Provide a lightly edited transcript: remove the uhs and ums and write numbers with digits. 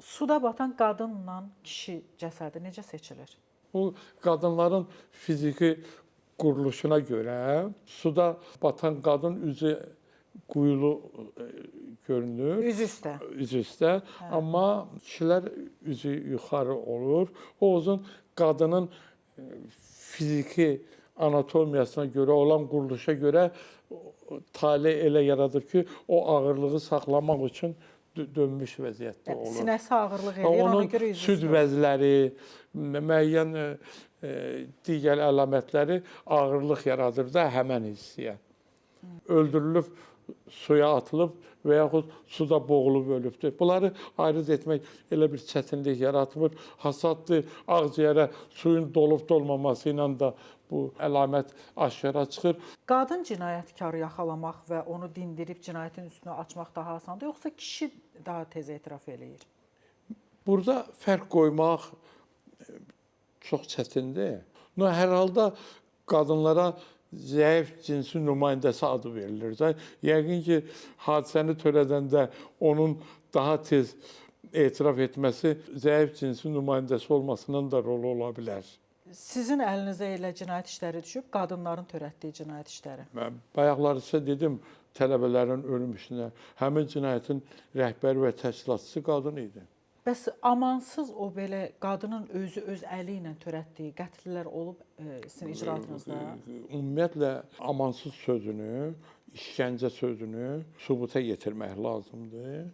Suda batan qadınla kişi cəsədi necə seçilir? Bu qadınların fiziki quruluşuna görə suda batan qadın üzü quyulu görünür. Üz üstə. Üz üstə, amma kişilər üzü yuxarı olur. O uzun qadının fiziki anatomiyasına görə, olan quruluşa görə tale elə yaradır ki, o ağırlığı saxlamaq üçün dönmüş vəziyyətdə olur. Sinəsi ağırlıq eləyir, ona Onun görə üzü süd üstə. vəzləri, müəyyən digər əlamətləri ağırlıq yaradır da həmən hissəyə. Öldürülüb, suya atılıb və yaxud suda boğulub ölübdür. Bunları ayırd etmək elə bir çətinlik yaratmır. Hasaddır, ağciyərə suyun dolub dolmaması ilə də bu əlamət aşkara çıxır. Qadın cinayətkarı yaxalamaq və onu dindirib cinayətin üstünü açmaq daha asandır, yoxsa kişi daha tez etiraf eləyir? Burada fərq qoymaq çox çətindir. No, hər halda qadınlara zəif cinsin nümayəndəsi adı verilir də. Yəqin ki, hadisəni törədəndə onun daha tez etiraf etməsi zəif cinsin nümayəndəsi olmasının da rolu ola bilər. Sizin əlinizə elə cinayət işləri düşüb, qadınların törətdiyi cinayət işləri. Mən bayaqlar sizə dedim, tələbələrin ölüm işinə həmin cinayətin rəhbəri və təşkilatçısı qadın idi. Bəs amansız o belə qadının özü öz əli ilə törətdiyi qətllər olub sizin icraatınızda? Ümumiyyətlə amansız sözünü, işgəncə sözünü sübuta yetirmək lazımdır.